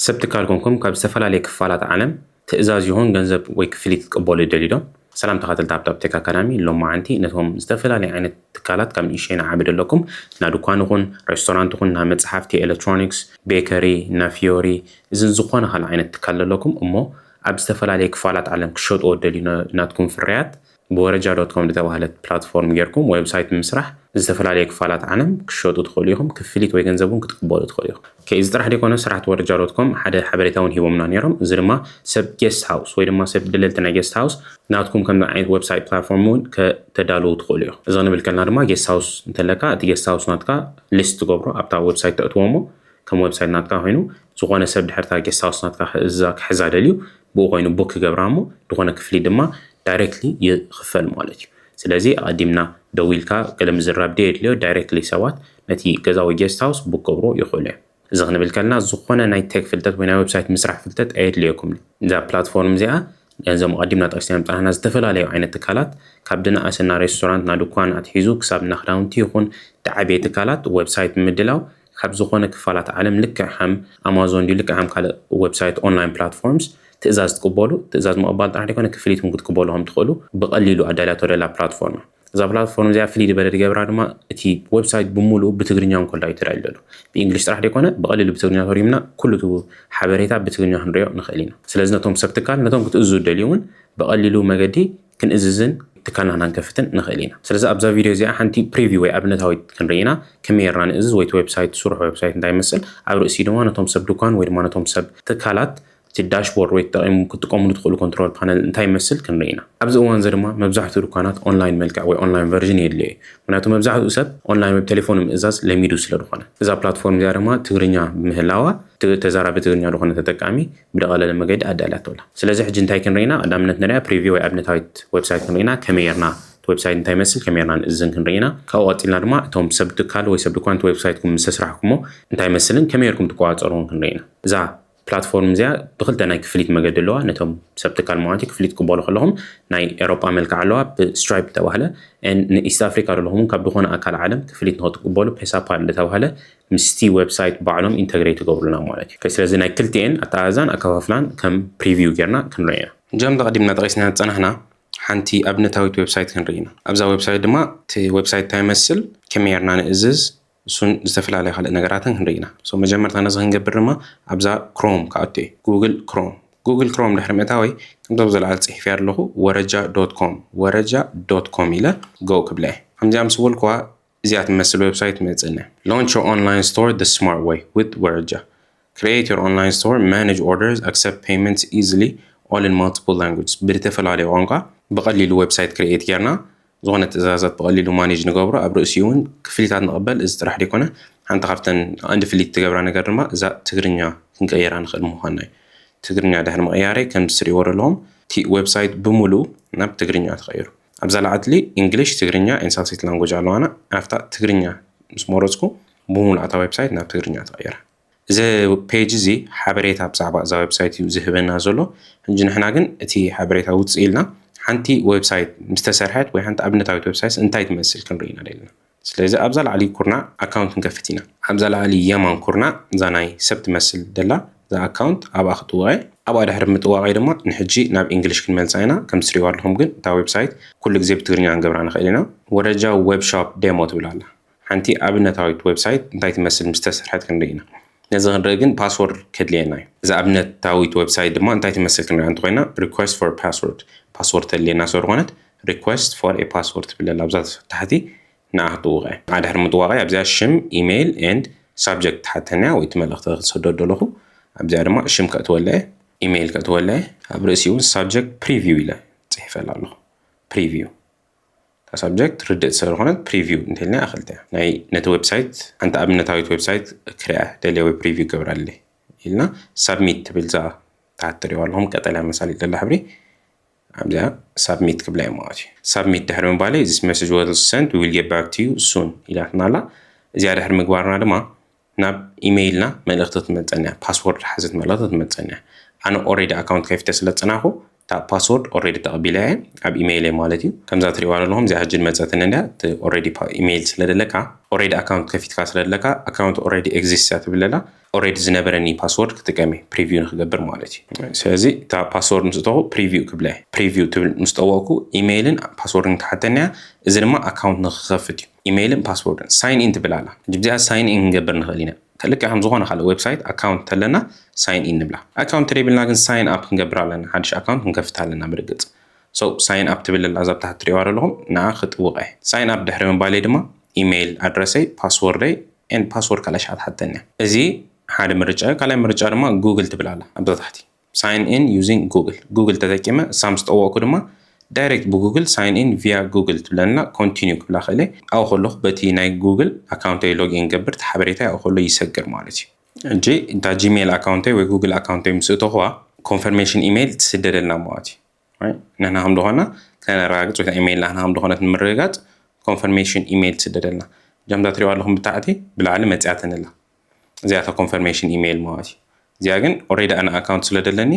ሰብ ትካል ኮንኩም ካብ ዝተፈላለየ ክፋላት ዓለም ትእዛዝ ይኹን ገንዘብ ወይ ክፍሊት ክትቅበሉ ይደልዩ ዶ? ሰላም ተኸተልቲ ሃብታም ቴክ ኣካዳሚ፣ ሎማዓንቲ ነቶም ዝተፈላለዩ ዓይነት ትካላት ካብ ንእሽተይ ንዓቢ ደለኩም፣ እና ድኳን ይኹን ሬስቶራንት ይኹን፣ እና መጽሓፍቲ፣ ኤሌክትሮኒክስ፣ ቤከሪ፣ እና ፊዮሪ፣ እዝን ዝኾነ ካልእ ዓይነት ትካል ደለኩም እሞ ኣብ ዝተፈላለየ ክፋላት ዓለም ክሸጥዎ ደልዩ ና- ናትኩም ፍርያት ብወረጃ ዶት ኮም ዝተባህለት ፕላትፎርም ጌርኩም ዌብሳይት ምስራሕ ዝተፈላለየ ክፋላት ዓለም ክሸጡ ትኽእሉ ኢኹም። ክፍሊት ወይ ገንዘብ እውን ክትቅበሉ ትኽእሉ ኢኹም። ከ እዚ ጥራሕ ደይኮነ ስራሕቲ ወረጃ ዶት ኮም ሓደ ሓበሬታ እውን ሂቦምና ነይሮም። እዚ ድማ ሰብ ጌስት ሃውስ ወይ ድማ ሰብ ደለልቲ ናይ ጌስት ሃውስ ናትኩም ከምዚ ዓይነት ዌብሳይት ፕላትፎርም እውን ከተዳልዉ ትኽእሉ ኢኹም። እዚ ክንብል ከልና ድማ ጌስት ሃውስ እንተለካ እቲ ጌስት ሃውስ ናትካ ሊስት ትገብሮ ኣብታ ዌብሳይት ተእትዎ እሞ ከም ዌብሳይት ናትካ ኮይኑ ዝኾነ ሰብ ድሕርታ ጌስት ሃውስ ናትካ ክእዛ ክሕዛ ደልዩ ብኡ ኮይኑ ቡክ ክገብራ እሞ ዝኾነ ክፍሊት ድማ ዳይሬክትሊ ይኽፈል ማለት እዩ። ስለዚ ኣቐዲምና ደዊልካ ገለ ምዝራብ ደየድልዮ፣ ዳይሬክትሊ ሰባት ነቲ ገዛ ወይ ጌስት ሃውስ ቡክ ክገብሩ ይኽእሉ እዮም። እዚ ክንብል ከለና ዝኾነ ናይ ቴክ ፍልጠት ወይ ናይ ዌብሳይት ምስራሕ ፍልጠት ኣየድልየኩምን። እዛ ፕላትፎርም እዚኣ ነዞም ኣቐዲምና ጠቂስናዮም ዝጸናሕና ዝተፈላለዩ ዓይነት ትካላት ካብ ድነኣሰና ሬስቶራንት ና ድኳን ኣትሒዙ ክሳብ ና ክዳውንቲ ይኹን ደዓብየ ትካላት ዌብሳይት ብምድላው ካብ ዝኾነ ክፋላት ዓለም ልክዕ ከም ኣማዞን ድዩ ልክዕ ከም ካልእ ዌብሳይት ኦንላይን ፕላትፎርምስ ትእዛዝ ትቅበሉ። ትእዛዝ ምቕባል ጥራሕ ደይኮነ ክፍሊት እውን ክትቅበሉ ከም ትኽእሉ ብቐሊሉ ኣዳልያቶ ደላ ፕላትፎርም እያ። እዛ ፕላትፎርም እዚኣ ፍልይ ዝበለ ዝገብራ ድማ እቲ ዌብሳይት ብምሉኡ ብትግርኛ እንኮላ እዩ ተዳልዩ ዘሎ። ብእንግሊሽ ጥራሕ ደይኮነ ብቐሊሉ ብትግርኛ ተርጉምና ኩሉ እቲ ሓበሬታ ብትግርኛ ክንሪኦ ንኽእል ኢና። ስለዚ ነቶም ሰብ ትካል ነቶም ክትእዝዙ ደልዩ እውን ብቐሊሉ መገዲ ክንእዝዝን ትካልና ክነንከፍትን ንኽእል ኢና። ስለዚ ኣብዛ ቪድዮ እዚኣ ሓንቲ ፕሪቪው ወይ ኣብነታዊት ክንርኢ ኢና። ከመይ ጌርና ንእዝዝ ወይ እቲ ዌብሳይት ስሩሕ ዌብሳይት እንታይ ይመስል፣ ኣብ ርእሲ ድማ ነቶም ሰብ ድኳን ወይ ድማ ነቶም ሰብ ትካላት እቲ ዳሽቦርድ ወይ ተጠቒሙ ክትጥቀምሉ ትኽእሉ ኮንትሮል ፓነል እንታይ ይመስል ክንርኢ ኢና። ኣብዚ እዋን እዚ ድማ መብዛሕትኡ ድኳናት ኦንላይን መልክዕ ወይ ኦንላይን ቨርዥን የድልዮ እዩ። ምክንያቱ መብዛሕትኡ ሰብ ኦንላይን ወይ ብቴሌፎን ምእዛዝ ለሚዱ ስለ ዝኾነ። እዛ ፕላትፎርም እዚኣ ድማ ትግርኛ ብምህላዋ ት- ተዛራቢ ትግርኛ ዝኾነ ተጠቃሚ ብደቐለለ መገዲ ኣዳልያቶ ኣላ። ስለዚ ሕጂ እንታይ ክንርኢ ኢና? ቀዳምነት ንሪኣ ፕሪቪው ወይ ኣብነታዊት ዌብሳይት ክንርኢ ኢና። ከመይ ጌርና እቲ ዌብሳይት እንታይ ይመስል ከመይ ጌርና ንእዝን ክንርኢ ኢና። ካብኡ ቀጺልና ድማ እቶም ሰብ ትካል ወይ ሰብ ድኳን እቲ ዌብሳይትኩም ምስ ኣስራሕኩሞ እንታይ ይመስልን ከመይ ጌርኩም ትቆጻጸርዎን ክንርኢ ኢና። እዛ ፕላትፎርም እዚኣ ብክልተ ናይ ክፍሊት መገዲ ኣለዋ። ነቶም ሰብ ትካል ማለት እዩ ክፍሊት ትቅበሉ ከለኹም ናይ ኤሮጳ መልክዕ ኣለዋ ብስትራይፕ ዝተባህለ፣ ን ኢስት ኣፍሪካ ዘለኹም ካብ ዝኾነ ኣካል ዓለም ክፍሊት ንክትቅበሉ ፔሳፓል ዝተባህለ ምስቲ ዌብሳይት ባዕሎም ኢንተግሬት ይገብሩልና ማለት እዩ። ስለዚ ናይ ክልቲኤን ኣተኣዛን ኣከፋፍላን ከም ፕሪቪው ጌርና ክንርኢ ኢና። እጃም ተቐዲምና ጠቂስና ዝጸናሕና ሓንቲ ኣብነታዊት ዌብሳይት ክንርኢ ኢና። ኣብዛ ዌብሳይት ድማ እቲ ዌብሳይት እንታይ ይመስል፣ ከመይ ጌርና ንእዝዝ፣ እሱን ዝተፈላለየ ካልእ ነገራትን ክንርኢ ኢና። So መጀመርታ ነዚ ክንገብር ድማ ኣብዛ ክሮም ክኣቱ እየ። ጉግል ክሮም። ጉግል ክሮም ድሕሪ ምእታወይ ከምቶም ዝለዓል ጽሒፈያ ኣለኹ ወረጃ ዶት ኮም፣ ወረጃ ዶት ኮም ኢለ ጎ ክብላ እየ። ከምዚኣ ምስ በልኩዋ እዚኣ ትመስል ዌብሳይት ትመጽእና። Launch your online store the smart way with ወረጃ። Create your online store, manage orders, accept payments easily, all in multiple languages። ብዝተፈላለየ ቋንቋ ብቐሊሉ ዌብሳይት ክሪኤት ጌርና ዝኾነ ትእዛዛት ብቐሊሉ ማኔጅ ንገብሮ። ኣብ ርእሲኡ እውን ክፍሊታት ንቕበል። እዚ ጥራሕ ደይኮነ ሓንቲ ካብተን ኣንድ ፍሊት ትገብራ ነገር ድማ እዛ ትግርኛ ክንቀይራ ንኽእል ምዃንና እዩ። ትግርኛ ድሕሪ ምቕያረይ ከምዚ ትሪእዎ ዘለኹም እቲ ዌብሳይት ብምሉኡ ናብ ትግርኛ ተቐይሩ። ኣብዛ ላዕሊ እንግሊሽ፣ ትግርኛ and ሳልሰይቲ ላንጉጅ ኣለዋና። ኣብታ ትግርኛ ምስ መረፅኩ ብምሉእ እታ ዌብሳይት ናብ ትግርኛ ተቐይራ። እዚ ፔጅ እዚ ሓበሬታ ብዛዕባ እዛ ዌብሳይት እዩ ዝህበና ዘሎ። ሕጂ ንሕና ግን እቲ ሓበሬታ ውፅእ ኢልና ሓንቲ ዌብሳይት ምስ ተሰርሐት ወይ ሓንቲ ኣብነታዊት ዌብሳይት እንታይ ትመስል ክንርኢ ኢና ደሊና። ስለዚ ኣብዛ ላዕሊ ኩርናዕ ኣካውንት ክንከፍት ኢና። ኣብዛ ላዕሊ የማን ኩርናዕ እዛ ናይ ሰብ ትመስል ደላ እዛ ኣካውንት ኣብኣ ክጥውቐ። ኣብኣ ድሕሪ ምጥዋቐይ ድማ ንሕጂ ናብ እንግሊሽ ክንመልሳ ኢና። ከም ትሪእዋ ኣለኹም ግን እታ ዌብሳይት ኩሉ ግዜ ብትግርኛ ክንገብራ ንኽእል ኢና። ወረጃ ዌብ ሾፕ ዴሞ ትብል ኣላ። ሓንቲ ኣብነታዊት ዌብሳይት እንታይ ትመስል ምስ ተሰርሐት ክንርኢ ኢና። ነዚ ክንርኢ ግን ፓስወርድ ከድልየና እዩ። እዛ ኣብነታዊት ዌብሳይት ድማ እንታይ ትመስል ክንርኢ እንተኮይና request for password፣ ፓስወርድ ተድልየና ስለ ዝኾነት request for a password ትብል ኣላ ኣብዛ ታሕቲ። ንኣ ክትጥውቐ። ንኣ ድሕሪ ምጥዋቐይ ኣብዚኣ ሽም፣ ኢሜይል and ሳብጀክት ትሓተኒ እያ ወይ እቲ መልእኽቲ ክሰዶ ደለኹ። ኣብዚኣ ድማ ሽም ከእትወላ እየ፣ ኢሜይል ከእትወላ እየ። ኣብ ርእሲኡ እውን ሳብጀክት ፕሪቪው ኢለ ጽሒፈላ ኣለኹ። ፕሪቪው እታ ሳብጀክት ርድእቲ ስለ ዝኾነት ፕሪቪው እንተልና እያ ክልተ ናይ ነቲ ዌብሳይት ሓንቲ ኣብነታዊት ዌብሳይት ክሪኣ ደልየ ወይ ፕሪቪው ገብራለይ ኢልና ሳብሚት ትብል እዛ ታሕቲ ትሪእዋ ኣለኹም ቀጠልያ መሳሊል ደላ ሕብሪ ኣብዚኣ ሳብሚት ክብላ እየ ማለት እዩ። ሳብሚት ድሕሪ ምባለይ this message was sent, we will get back to you soon ኢላትና ኣላ። እዚኣ ድሕሪ ምግባርና ድማ ናብ ኢሜይልና መልእኽቲ ትመፀና እያ፣ ፓስወርድ ዝሓዘት መልእኽቲ ትመፀና እያ። ኣነ ኦሬዲ ኣካውንት ከፊተ ስለ ዝፀናኹ እቲ እታ ፓስወርድ ኦልሬዲ ተቐቢለ እየ ኣብ ኢሜይለይ ማለት እዩ። ከምዛ ትሪእዋ ዘለኹም እዚኣ ሕጂ መፀትኒ እንድያ። እቲ ኦልሬዲ ኢሜይል ስለ ዘለካ፣ ኦልሬዲ ኣካውንት ከፊትካ ስለ ዘለካ፣ ኣካውንት ኦልሬዲ ኤግዚስት እያ ትብል ኣላ። ኦልሬዲ ዝነበረኒ ፓስወርድ ክጥቀም እየ፣ ፕሪቪው ንክገብር ማለት እዩ። ስለዚ እታ ፓስወርድ ምስ እተኹ ፕሪቪው ክብለ እየ። ፕሪቪው ትብል ምስ ጠወቕኩ ኢሜይልን ፓስወርድን ክሓተኒ እያ። እዚ ድማ ኣካውንት ንክኸፍት እዩ። ኢሜይልን ፓስወርድን ሳይን ኢን ትብል ኣላ። ሕጂ ብዚኣ ሳይን ኢን ክንገብር ንኽእል ኢና። ልክዕ ከም ዝኾነ ካልእ ዌብሳይት ኣካውንት ተለና ሳይን ኢን ንብላ። ኣካውንት ተደይብልና ግን ሳይን ኣፕ ክንገብር ኣለና፣ ሓድሽ ኣካውንት ክንከፍት ኣለና ብርግጽ። So ሳይን ኣፕ ትብል ኣላ እዛ ብታሕቲ ትሪእዋ ዘለኹም፣ ንዓ ክጥውቐ። ሳይን ኣፕ ድሕሪ ምባለይ ድማ ኢሜይል ኣድረሰይ፣ ፓስወርደይ ኤንድ ፓስወርድ ካልኣይ ሸዓ ትሓተኒ እያ። እዚ ሓደ ምርጫ እዩ። ካልኣይ ምርጫ ድማ ጉግል ትብል ኣላ ኣብዛ ታሕቲ። ሳይን ኢን ዩዚንግ ጉግል። ጉግል ተጠቂመ እሳ ምስ ጠወቕኩ ድማ ዳይሬክት ብጉግል ሳይን ኢን ቪያ ጉግል ትብለና። ኮንቲኒው ክብላ ክእለ። ኣብኡ ከለኹ በቲ ናይ ጉግል ኣካውንተይ ሎግ ኢን ገብር፣ እቲ ሓበሬታ ኣብኡ ከሎ ይሰግር ማለት እዩ። ሕጂ እታ ጂሜል ኣካውንተይ ወይ ጉግል ኣካውንተይ ምስ እተኹዋ ኮንፈርሜሽን ኢሜይል ትስደደልና ማለት እዩ። ንሕና ከም ዝኾና ከነረጋግፅ ወይ ኢሜይል ንሕና ከም ዝኾነት ንምርግጋፅ ኮንፈርሜሽን ኢሜይል ትስደደልና። ጃምዳ ትሪእዋ ኣለኹም ብታሕቲ ብላዕሊ መፅያትንላ። እዚኣታ ኮንፈርሜሽን ኢሜይል ማለት እዩ። እዚኣ ግን ኦልሬዲ ኣነ ኣካውንት ስለ ደለኒ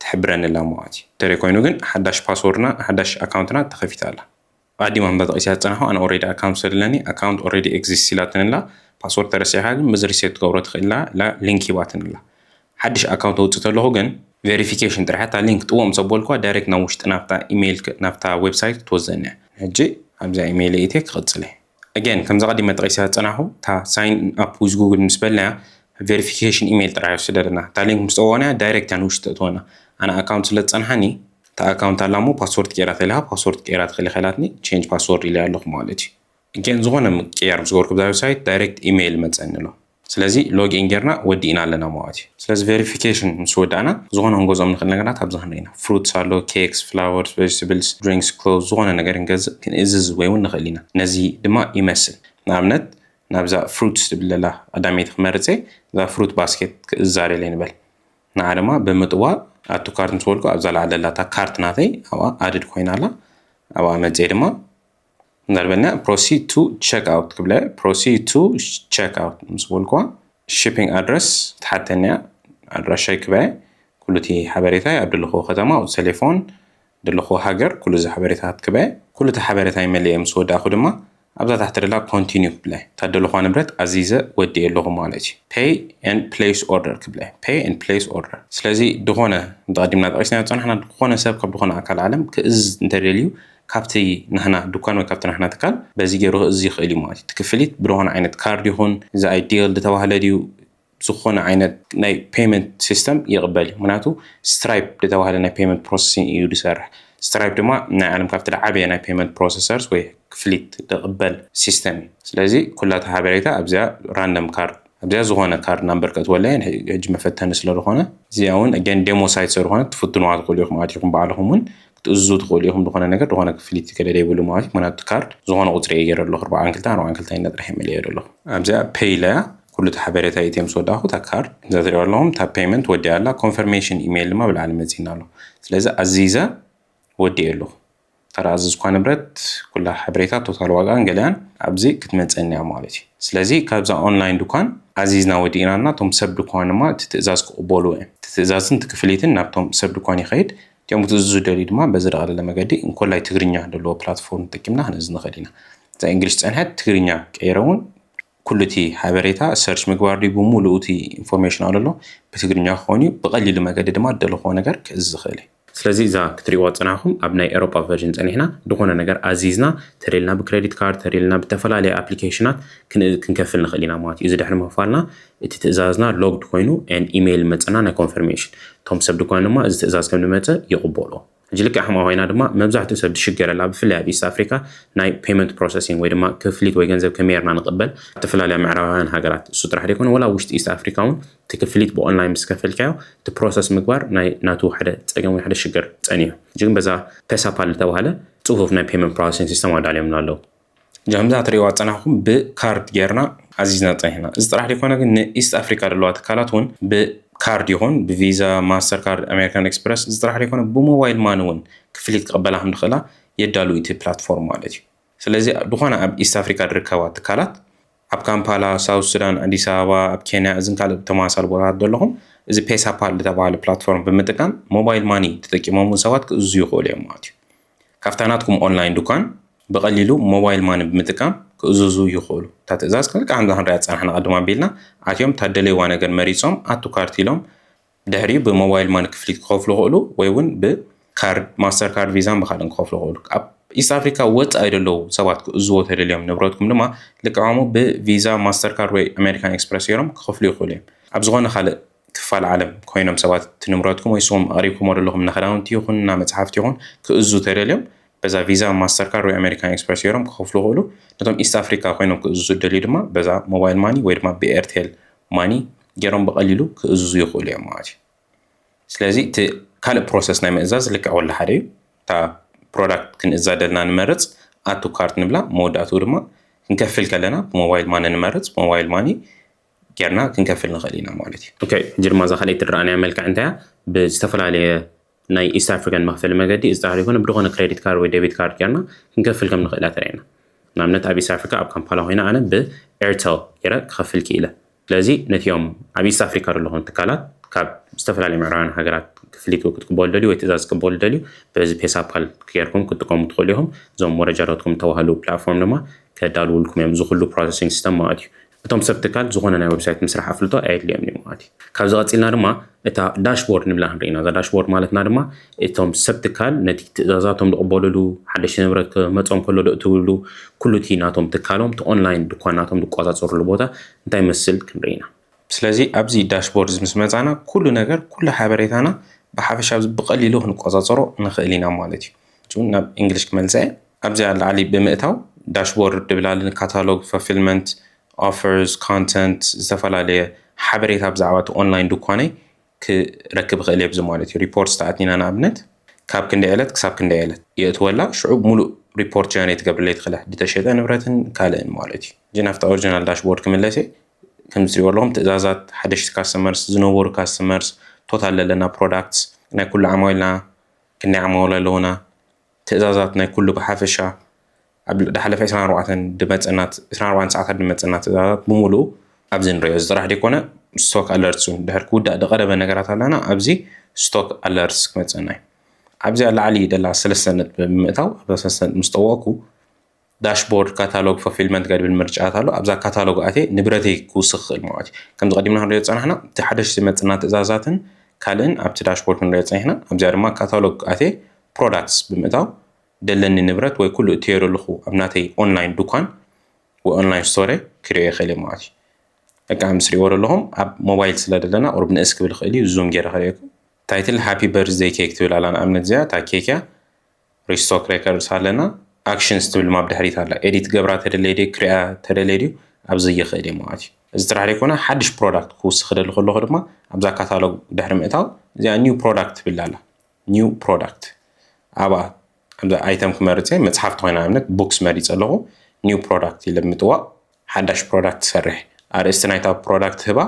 ትሕብረኒ ኣላ ማለት እዩ። እንተደይ ኮይኑ ግን ሓዳሽ ፓስወርድና ሓዳሽ ኣካውንትና ተኸፊታ ኣላ። ኣዲማ እምበር ተቐሲያ ዝጸናኹ ኣነ ኦልሬዲ ኣካውንት ስለ ደለኒ ኣካውንት ኦልሬዲ ኤግዚስት ኢላትኒ ኣላ። ፓስወርድ ተረሲዕካ ግን በዚ ሪሴት ትገብሮ ትኽእል ኢላ ኢላ ሊንክ ሂባትኒ ኣላ። ሓድሽ ኣካውንት ኣውጽእ ተለኹ ግን ቬሪፊኬሽን ጥራሕ እታ ሊንክ ጥዎም ምስ ኣበልኩዋ ዳይሬክት ናብ ውሽጢ ናብታ ኢሜይል ናብታ ዌብሳይት ክትወስደኒ እያ። ሕጂ ኣብዛ ኢሜይል ኢቴ ክቕጽል እየ። ኣገን ከምዚ ቀዲመ ጠቒሰ ዝጸናኹ እታ ሳይን ኣፕ ዊዝ ጉግል ምስ በልናያ ቬሪፊኬሽን ኢሜይል ጥራሕ ይወስደልና። እታ ሊንክ ምስ ጠወቕናያ ዳይሬክት እያ ንውሽጢ ተእትወና። ኣነ ኣካውንት ስለ ዝጸንሓኒ እታ ኣካውንት ኣላ እሞ ፓስወርድ ቀይራ ተልካ ፓስወርድ ቀይራ ትኽእል ኢኻ ኢላትኒ ቼንጅ ፓስወርድ ኢለ ኣለኹ ማለት እዩ። ኣገን ዝኾነ ምቅያር ምስ ገበርኩ ብዛ ዌብሳይት ዳይሬክት ኢሜይል መጸኒ ኣሎ። ስለዚ ሎግ ኢን ጌርና ወዲእና ኣለና ማለት እዩ። ስለዚ ቬሪፊኬሽን ምስ ወዳእና ዝኾነ ክንገዝኦም ንኽእል ነገራት ኣብዚ ክንርኢ ኢና። ፍሩትስ ኣሎ፣ ኬክስ፣ ፍላወርስ፣ ቬጅተብልስ፣ ድሪንክስ፣ ክሎዝ፣ ዝኾነ ነገር ክንገዝእ ክንእዝዝ ወይ እውን ንኽእል ኢና። ነዚ ድማ ይመስል። ንኣብነት ናብዛ ፍሩትስ ትብል ዘላ ቀዳመይቲ ክመርፅ እየ። እዛ ፍሩት ባስኬት ክእዛር ኢለ ንበል። ንዓ ድማ ብምጥዋቕ ኣድ ቱ ካርት ምስ በልኩ ኣብዛ ላዕሊ ዘላ እታ ካርት ናተይ ኣብኣ ኣድድ ኮይና ኣላ። ኣብኣ መፅየ ድማ እንዳልበልና ፕሮሲድ ቱ ቸክ ኣውት ክብለ። ፕሮሲድ ቱ ቸክ ኣውት ምስ በልኩዋ ሺፒንግ ኣድረስ ትሓተኒ እያ። ኣድራሻይ ክበ፣ ኩሉ እቲ ሓበሬታይ ኣብ ደለኹዎ ከተማ፣ ቁፅሪ ቴሌፎን፣ ደለኹዎ ሃገር፣ ኩሉ እዚ ሓበሬታት ክበ። ኩሉ እቲ ሓበሬታይ መሊኤ ምስ ወዳእኩ ድማ ኣብዛ ታሕቲ ደላ ኮንቲኒው ክብለ። እታ ደለኹዋ ንብረት ኣዚዘ ወዲኤ ኣለኹ ማለት እዩ። ፔይ ኤንድ ፕሌስ ኦርደር ክብለ። ፔይ ኤንድ ፕሌስ ኦርደር። ስለዚ ድኾነ እንተቐዲምና ጠቒስናዮ ዝጸናሕና ድኾነ ሰብ ካብ ድኾነ ኣካል ዓለም ክእዝዝ እንተደልዩ ካብቲ ናህና ድኳን ወይ ካብቲ ናህና ትካል በዚ ገይሩ ክእዝዝ ይኽእል እዩ ማለት እዩ። እቲ ክፍሊት ብድኾነ ዓይነት ካርድ ይኹን እዚ ኣይዲል ዝተባህለ ድዩ ዝኾነ ዓይነት ናይ ፔመንት ሲስተም ይቕበል እዩ። ምክንያቱ ስትራይፕ ዝተባህለ ናይ ፔመንት ፕሮሰሲንግ እዩ ዝሰርሕ። ስትራይፕ ድማ ናይ ዓለም ካብቲ ዝዓበየ ናይ ፔመንት ፕሮሰሰርስ ወይ ክፍሊት ዝቕበል ሲስተም እዩ። ስለዚ ኩላታ ሓበሬታ ኣብዚኣ ራንደም ካርድ ኣብዚኣ ዝኾነ ካርድ ናምበር ከእትወላ እየ። ሕጂ መፈተኒ ስለ ዝኾነ እዚኣ እውን ኣገን ዴሞ ሳይት ስለ ዝኾነ ትፍትንዋ ትኽእሉ ኢኹም። ኣቲኹም ባዕልኹም እውን ክትእዝዙ ትኽእሉ ኢኹም። ዝኾነ ነገር ዝኾነ ክፍሊት ገለ ዘይብሉ ማለት እዩ። ምክንያቱ ካርድ ዝኾነ ቁፅሪ እየ ገይረ ኣለኹ። ኣርባዓን ክልተ ኣርባዓን ክልተ ኢለ ጥራሕ እየ መሊኤ ኣለኹ። ኣብዚኣ ፔይ ኢለያ ኩሉ እቲ ሓበሬታ ኢትዮ ምስ ወዳእኹ እታ ካርድ እዛ ትሪእዋ ኣለኹም እታ ፔመንት ወዲኣ ኣላ። ኮንፈርሜሽን ኢሜይል ድማ ብላዕሊ መፂና ኣሎ። ስለዚ ኣዚዘ ወዲኤ ኣለኹ። ተራ ኣዘዝኳ ንብረት ኩላ ሓበሬታ ቶታል ዋጋን ገሊኣን ኣብዚ ክትመፀኒ እያ ማለት እዩ። ስለዚ ካብዛ ኦንላይን ድኳን ኣዚዝና ወዲእና እና እቶም ሰብ ድኳን ድማ እቲ ትእዛዝ ክቕበሉ እዮም። እቲ ትእዛዝን እቲ ክፍሊትን ናብቶም ሰብ ድኳን ይኸይድ። እቲኦም ክትእዝዙ ዝደልዩ ድማ በዚ ዝቐለለ መገዲ እንኮላይ ትግርኛ ዘለዎ ፕላትፎርም ተጠቂምና ክንእዝዝ ንኽእል ኢና። እዛ እንግሊሽ ዝፀንሐት ትግርኛ ቀይረ እውን ኩሉ እቲ ሓበሬታ ሰርች ምግባር ድዩ ብምሉኡ እቲ ኢንፎርሜሽን ኣሎ ኣሎ ብትግርኛ ክኸውን እዩ። ብቐሊሉ መገዲ ድማ ዝደለኹዎ ነገር ክእዝዝ ይኽእል እየ። ስለዚ እዛ ክትሪእዋ ዝጸናሕኩም ኣብ ናይ ኤሮጳ ቨርዥን ጸኒሕና ዝኾነ ነገር ኣዚዝና ተደልና ብክሬዲት ካርድ ተደልና ብተፈላለየ ኣፕሊኬሽናት ክን- ክንከፍል ንኽእል ኢና ማለት እዩ። እዚ ድሕሪ ምኽፋልና እቲ ትእዛዝና ሎግድ ኮይኑ ኤን ኢሜይል መጸና ናይ ኮንፈርሜሽን። እቶም ሰብ ድኳን ድማ እዚ ትእዛዝ ከም ዝመጸ ይቕበሎ። ሕጂ ልክዕ ከምኣ ኮይና ድማ መብዛሕትኡ ሰብ ዝሽገረላ ብፍላይ ኣብ ኢስት ኣፍሪካ ናይ ፔመንት ፕሮሰሲንግ ወይ ድማ ክፍሊት ወይ ገንዘብ ከመይ ጌርና ንቕበል ኣብ ዝተፈላለያ ምዕራባውያን ሃገራት እሱ ጥራሕ ዘይኮነ ወላ ውሽጢ ኢስት ኣፍሪካ እውን እቲ ክፍሊት ብኦንላይን ምስ ከፈልካዮ እቲ ፕሮሰስ ምግባር ናይ ናቱ ሓደ ፀገም ወይ ሓደ ሽግር ፀኒሑ። ሕጂ ግን በዛ ፔሳፓል ዝተባህለ ፅፉፍ ናይ ፔመንት ፕሮሰሲንግ ሲስተም ኣዳልዮምና ኣለዉ። ከምዛ ትሪእዋ ዝፀናሕኩም ብካርድ ጌርና ኣዚዝና ፀኒሕና። እዚ ጥራሕ ዘይኮነ ግን ንኢስት ኣፍሪካ ዘለዋ ትካላት እውን ብካርድ ይኹን ብቪዛ፣ ማስተር ካርድ፣ ኣሜሪካን ኤክስፕረስ እዚ ጥራሕ ዘይኮነ ብሞባይል ማኒ እውን ክፍሊት ክቕበላ ከም ዝኽእላ የዳሉ እቲ ፕላትፎርም ማለት እዩ። ስለዚ ዝኾነ ኣብ ኢስት ኣፍሪካ ዝርከባ ትካላት ኣብ ካምፓላ፣ ሳውት ሱዳን፣ ኣዲስ ኣበባ፣ ኣብ ኬንያ፣ እዝን ካልእ ተመሳሳሊ ቦታታት ዘለኹም፣ እዚ ፔሳፓል ዝተባሃለ ፕላትፎርም ብምጥቃም ሞባይል ማኒ ተጠቂሞም እውን ሰባት ክእዝዙ ይኽእሉ እዮም ማለት እዩ። ካብታ ናትኩም ኦንላይን ድኳን ብቐሊሉ ሞባይል ማኒ ብምጥቃም ክእዝዙ ይኽእሉ። እታ ትእዛዝ ከልካ ከምዛ ክንሪኣ ዝጸናሕና ቅድም ኣቢልና፣ ኣትዮም እታ ደለይዋ ነገር መሪጾም ኣቱ ካርት ኢሎም፣ ድሕሪኡ ብሞባይል ማኒ ክፍሊት ክኸፍሉ ይኽእሉ፣ ወይ እውን ብካርድ፣ ማስተር ካርድ፣ ቪዛን ብካልእን ክኸፍሉ ይኽእሉ። ኣብ ኢስት ኣፍሪካ ወጻኢ ዘለዉ ሰባት ክእዝዎ ተደልዮም ንብረትኩም ድማ ልክዖሙ ብቪዛ፣ ማስተር ካርድ ወይ ኣሜሪካን ኤክስፕረስ ገይሮም ክኸፍሉ ይኽእሉ እዮም። ኣብ ዝኾነ ካልእ ክፋል ዓለም ኮይኖም ሰባት እቲ ንብረትኩም ወይ ንስኹም ኣቕሪብኩሞ ዘለኹም፣ እና ክዳውንቲ ይኹን እና መጽሓፍቲ ይኹን ክእዝዙ ተደልዮም በዛ ቪዛ፣ ማስተር ካርድ ወይ ኣሜሪካን ኤክስፕረስ ገይሮም ክኸፍሉ ይኽእሉ። ነቶም ኢስት ኣፍሪካ ኮይኖም ክእዝዙ ዝደልዩ ድማ በዛ ሞባይል ማኒ ወይ ድማ ብኤርቴል ማኒ ገይሮም ብቐሊሉ ክእዝዙ ይኽእሉ እዮም ማለት እዩ። ስለዚ እቲ ካልእ ፕሮሰስ ናይ ምእዛዝ ልክዕ ወላ ሓደ እዩ። እታ ፕሮዳክት ክንእዛ ደልና ንመርጽ፣ ኣቱ ካርት ንብላ፣ መወዳእትኡ ድማ ክንከፍል ከለና ብሞባይል ማኒ ንመርጽ፣ ሞባይል ማኒ ጌርና ክንከፍል ንኽእል ኢና ማለት እዩ። ኦኬ፣ ሕጂ ድማ እዛ ካልኣይቲ ትረኣናያ መልክዕ እንታይ እያ? ብዝተፈላለየ ናይ ኢስት ኣፍሪካን መኽፈሊ መገዲ፣ እዚ ጥራሕ ዘይኮነ ብዝኾነ ክሬዲት ካርድ ወይ ዴቢት ካርድ ጌርና ክንከፍል ከም ንኽእል እያ ተርእየና። ንኣብነት ኣብ ኢስት ኣፍሪካ ኣብ ካምፓላ ኮይነ ኣነ ብኤርቴል ገይረ ክኸፍል ክኢለ። ስለዚ ነቲኦም ኣብ ኢስት ኣፍሪካ ዘለኹም ትካላት ካብ ዝተፈላለዩ ምዕራባውያን ሃገራት ክፍሊት ክትቅበሉ ደልዩ ወይ ትእዛዝ ክትቅበሉ ደልዩ በዚ ፔሳፓል ጌርኩም ክትጥቀሙ ትኽእሉ ኢኹም። እዞም መረጃታትኩም ተባህሉ ፕላትፎርም ድማ ከዳልውልኩም እዮም እዚ ኩሉ ፕሮሰሲንግ ሲስተም ማለት እዩ። እቶም ሰብ ትካል ዝኾነ ናይ ዌብሳይት ምስራሕ ኣፍልጦ ኣየድልዮም እዩ ማለት እዩ። ካብዚ ቀፂልና ድማ እታ ዳሽቦርድ ንብላ ክንርኢና። እዛ ዳሽቦርድ ማለትና ድማ እቶም ሰብ ትካል ነቲ ትእዛዛቶም ዝቕበሉሉ፣ ሓደሽቲ ንብረት ክመፆም ከሎ ደእትብሉ፣ ኩሉ እቲ ናቶም ትካሎም እቲ ኦንላይን ድኳናቶም ዝቆፃፀሩሉ ቦታ እንታይ መስል ክንርኢና። ስለዚ ኣብዚ ዳሽቦርድ ምስ መፃና ኩሉ ነገር፣ ኩሉ ሓበሬታና ብሓፈሻ ኣብዚ ብቐሊሉ ክንቆፃፀሮ ንኽእል ኢና ማለት እዩ። ሕጂ እውን ናብ እንግሊሽ ክመልሰ እየ። ኣብዚ ኣብ ላዕሊ ብምእታው ዳሽቦርድ ድብላልን ካታሎግ፣ ፉልፊልመንት፣ ኦፈርስ፣ ኮንተንት፣ ዝተፈላለየ ሓበሬታ ብዛዕባ እቲ ኦንላይን ድኳነይ ክረክብ ይኽእል እየ ኣብዚ ማለት እዩ። ሪፖርት ተኣቲና ንኣብነት ካብ ክንደይ ዕለት ክሳብ ክንደይ ዕለት የእትወላ፣ ሽዑ ሙሉእ ሪፖርት ጀነሬት ትገብርለይ ትኽእል እያ። ዝተሸጠ ንብረትን ካልእን ማለት እዩ። ሕጂ ናብታ ኦሪጂናል ዳሽቦርድ ክምለስ እየ። ከምዚ ትሪእዎ ኣለኹም ትእዛዛት፣ ሓደሽቲ ካስተመርስ፣ ዝነበሩ ካስተመርስ፣ ቶታል ዘለና ፕሮዳክትስ፣ ናይ ኩሉ ዓማዊልና፣ ክንደይ ዓማዊል ኣለዉና፣ ትእዛዛት ናይ ኩሉ ብሓፈሻ፣ ኣብ ዝሓለፈ ዕስራን ኣርባዕተን ድመጸና፣ ዕስራን ኣርባዕተን ሰዓታት ድመጸና ትእዛዛት ብምሉኡ ኣብዚ ንሪኦ። እዚ ጥራሕ ደይኮነ፣ ስቶክ ኣለርትስ እውን ድሕር ክውዳእ ዝቐረበ ነገራት ኣለና፣ ኣብዚ ስቶክ ኣለርትስ ክመጸና እዩ። ኣብዚ ኣብ ላዕሊ ደላ ሰለስተ ነጥቢ ብምእታው፣ ኣብዛ ሰለስተ ነጥቢ ምስ ጠወቕኩ፣ ዳሽቦርድ፣ ካታሎግ፣ ፉልፊልመንት ገድብል ምርጫታት ኣሎ። ኣብዛ ካታሎግ ኣትየ ንብረተይ ክውስኽ ክኽእል ማለት እዩ። ከምዚ ቀዲምና ክንሪኦ ዝጸናሕና፣ እቲ ሓደሽ ዝመጽና ትእዛዛትን ካልእን ኣብቲ ዳሽቦርድ ክንሪኦ ጸኒሕና። ኣብዚኣ ድማ ካታሎግ ኣትየ ፕሮዳክትስ ብምእታው ደለኒ ንብረት ወይ ኩሉ እትዮ ዘለኹ ኣብ ናተይ ኦንላይን ድኳን ወይ ኦንላይን ስቶር ክሪኦ ይኽእል እየ ማለት እዩ። በቃ ምስ ሪእዎ ዘለኹም ኣብ ሞባይል ስለ ደለና ቁሩብ ንእስ ክብል ይኽእል እዩ። ዙም ገይረ ከርእየኩም። ታይትል ሃፒ በርዝደይ ኬክ ትብል ኣላ። ንኣብነት እዚኣ እታ ኬክ እያ። ሪስቶክ ሬከርድስ ኣለና። ኣክሽንስ ትብል ማብ ድሕሪት ኣላ። ኤዲት ገብራ ተደለየ ድዩ ክሪኣ ተደለየ ድዩ ኣብዚ ይኽእል እየ ማለት እዩ። እዚ ጥራሕ ዘይኮነ ሓድሽ ፕሮዳክት ክውስኽ ክደሊ ከለኹ ድማ ኣብዛ ካታሎግ ድሕሪ ምእታው እዚኣ ኒው ፕሮዳክት ትብል ኣላ። ኒው ፕሮዳክት ኣብኣ ኣብዛ ኣይተም ክመርፅ እየ። መፅሓፍ ተኾይና ኣብነት ቡክስ መሪፀ ኣለኹ። ኒው ፕሮዳክት ኢለ ብምጥዋቕ ሓዳሽ ፕሮዳክት ትሰርሕ። ኣርእስቲ ናይታ ፕሮዳክት ህባ፣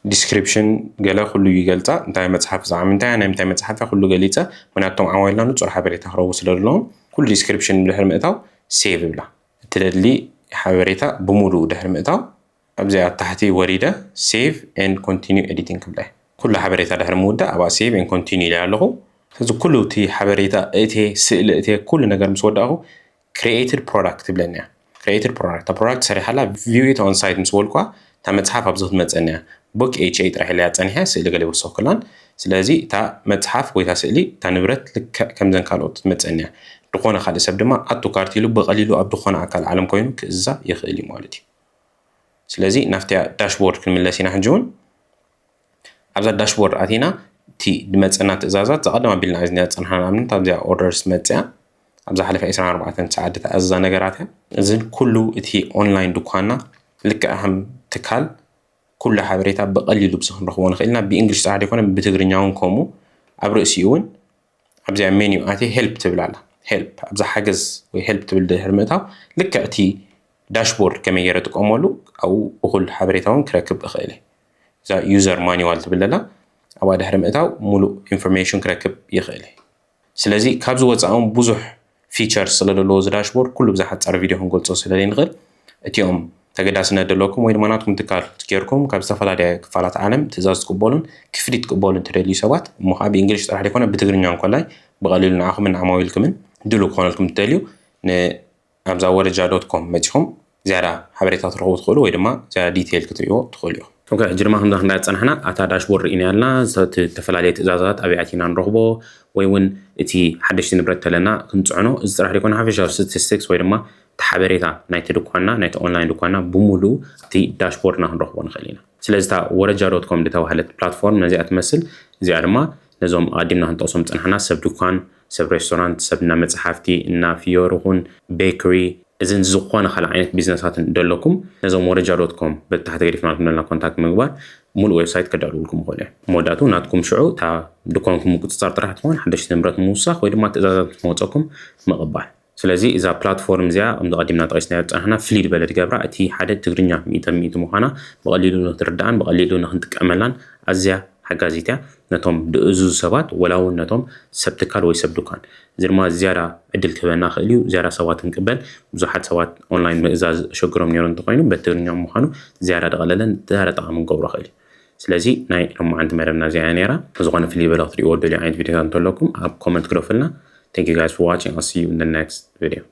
ዲስክሪፕሽን ገለ ኩሉ ይገልፃ። እንታይ መፅሓፍ ዝዓም እንታይ ናይ ምንታይ መፅሓፍ እያ ኩሉ ገሊፀ። ምክንያቱ እቶም ዓማዊልና ንፁር ሓበሬታ ክረኽቡ ስለ ዘለዎም ኩሉ ዲስክሪፕሽን ድሕሪ ምእታው ሴቭ ይብላ። እትደሊ ሓበሬታ ብምሉኡ ድሕሪ ምእታው ኣብዚኣ ታሕቲ ወሪደ ሴቭ ኤንድ ኮንቲኒው ኤዲቲንግ ክብላ እየ። ኩሉ ሓበሬታ ድሕሪ ምውዳእ ኣብኣ ሴቭ ኤንድ ኮንቲኒው ኢለ ኣለኹ። ስለዚ ኩሉ እቲ ሓበሬታ እቴ ስእሊ እቴ ኩሉ ነገር ምስ ወዳእኹ ክሪኤትድ ፕሮዳክት ትብለኒ እያ። ክሪኤትድ ፕሮዳክት፣ እታ ፕሮዳክት ሰሪሓላ ቪው ኢት ኦን ሳይት ምስ በልኳ እታ መፅሓፍ ኣብዚ ክትመፀኒ እያ። ቡክ ኤች ኤ ጥራሕ ኢለያ ፀኒሐ ስእሊ ገለ ይወሰኩላን። ስለዚ እታ መፅሓፍ ወይ እታ ስእሊ እታ ንብረት ልክዕ ከምዘን ካልኦት ትመፀኒ እያ። ዝኾነ ካልእ ሰብ ድማ ኣቱ ካርት ኢሉ ብቐሊሉ ኣብ ዝኾነ ኣካል ዓለም ኮይኑ ክእዛ ይኽእል እዩ ማለት እዩ። ስለዚ ናብቲያ ዳሽቦርድ ክንምለስ ኢና ሕጂ እውን። ኣብዛ ዳሽቦርድ ኣቲና እቲ ዝመፀና ትእዛዛት ዝቐደም ኣቢልና ዝና ፀንሓና ንኣብነት ኣብዚኣ ኦርደርስ መፅያ ኣብዛ ሓለፈ ዕስራን ኣርባዕተን ሰዓት ዝተኣዘዛ ነገራት እያ። እዚ ኩሉ እቲ ኦንላይን ድኳና ልክዕ ከም ትካል ኩሉ ሓበሬታ ብቐሊሉ ብዚ ክንረኽቦ ንኽእል ኢና። ብእንግሊሽ ጥራሕ ዘይኮነ ብትግርኛ እውን ከምኡ። ኣብ ርእሲኡ እውን ኣብዚኣ ሜኒው ኣትየ ሄልፕ ትብል ኣላ። ሄልፕ ኣብዛ ሓገዝ ወይ ሄልፕ ትብል ድሕሪ ምእታው ልክዕ እቲ ዳሽቦርድ ከመይ ገይረ ጥቀመሉ ኣብኡ እኹል ሓበሬታ እውን ክረክብ እኽእል እየ። እዛ ዩዘር ማኒዋል ትብል ኣላ ኣብኣ ድሕሪ ምእታው ሙሉእ ኢንፎርሜሽን ክረክብ ይኽእል እየ። ስለዚ ካብዚ ወፃኢ እውን ብዙሕ ፊቸር ስለ ዘለዎ እዚ ዳሽቦርድ ኩሉ ብዝሓፀረ ቪድዮ ክንገልፆ ስለ ዘይንኽእል እቲኦም ተገዳስነት ዘለኩም ወይ ድማ ናትኩም ትካል ጌርኩም ካብ ዝተፈላለያ ክፋላት ዓለም ትእዛዝ ትቅበሉን ክፍሊት ትቅበሉ እንተደልዩ ሰባት፣ እሞ ከዓ ብእንግሊሽ ጥራሕ ዘይኮነ ብትግርኛ እንኮላይ ብቐሊሉ ንዓኹምን ንዓማዊልኩምን ድሉ ክኾነልኩም ትደልዩ፣ ን ኣብዛ ወረጃ ዶት ኮም መፂኹም ዝያዳ ሓበሬታ ትረኽቡ ትኽእሉ ወይ ድማ ዝያዳ ዲቴይል ክትርእይዎ ትኽእሉ ኢኹም። ኦኬ፣ ሕጂ ድማ ከምዛ ክንዳ ዝፀናሕና ኣታ ዳሽቦርድ ርኢና ያልና ዝተፈላለዩ ትእዛዛት ኣበይ ኣቲና ንረኽቦ ወይ እውን እቲ ሓደሽቲ ንብረት ተለና ክንፅዕኖ፣ እዚ ጥራሕ ዘይኮነ ሓፈሻዊ ስታቲስቲክስ ወይ ድማ እቲ ሓበሬታ ናይቲ ድኳንና፣ ናይቲ ኦንላይን ድኳንና ብሙሉኡ እቲ ዳሽቦርድና ክንረኽቦ ንኽእል ኢና። ስለዚ እታ ወረጃ ዶት ኮም ዝተባህለት ፕላትፎርም ነዚኣ ትመስል። እዚኣ ድማ ነዞም ኣቐዲምና ክንጠቕሶም ዝፀናሕና ሰብ ድኳን፣ ሰብ ሬስቶራንት፣ ሰብ እና መፅሓፍቲ፣ እና ፍዮር ይኹን ቤክሪ፣ እዝን ዝኾነ ካልእ ዓይነት ቢዝነሳትን ደለኩም ነዞም ወረጃ ዶት ኮም በታሕቲ ገዲፍናልኩም ዘለና ኮንታክት ምግባር ሙሉእ ዌብሳይት ከዳልውልኩም ይኽእሉ እዮም። መወዳእቱ ናትኩም ሽዑ እታ ድኳንኩም ምቁፅፃር ጥራሕ ትኾን ሓደሽቲ ንብረት ምውሳኽ ወይ ድማ ትእዛዛት ምስ መፀኩም ምቕባል። ስለዚ እዛ ፕላትፎርም እዚኣ ከምዚ ቀዲምና ጠቂስናዮ ዝፀናሕና ፍልይ ዝበለ ትገብራ፣ እቲ ሓደ ትግርኛ ሚእቲ ሚእቲ ምዃና ብቐሊሉ ንክትርዳእን ብቐሊሉ ንክንጥቀመላን ኣዝያ ሓጋዚት እያ። ነቶም ድእዙዝ ሰባት ወላ እውን ነቶም ሰብ ትካል ወይ ሰብ ድኳን፣ እዚ ድማ ዝያዳ ዕድል ክህበና ክእል እዩ። ዝያዳ ሰባት ክንቅበል፣ ብዙሓት ሰባት ኦንላይን ምእዛዝ ሸግሮም ነይሩ እንተኮይኑ በቲ ትግርኛ ምዃኑ ዝያዳ ደቐለለን ዝያዳ ጠቓሚ ንገብሮ ክእል እዩ። ስለዚ ናይ ሎማዓንቲ መደብና እዚኣ እያ ነይራ። ዝኾነ ፍልይ ዝበለ ክትሪእዎ ደልዩ ዓይነት ቪዲዮታት እንተለኩም ኣብ ኮመንት ግደፉልና። Thank you guys for watching. I'll see you in the next video.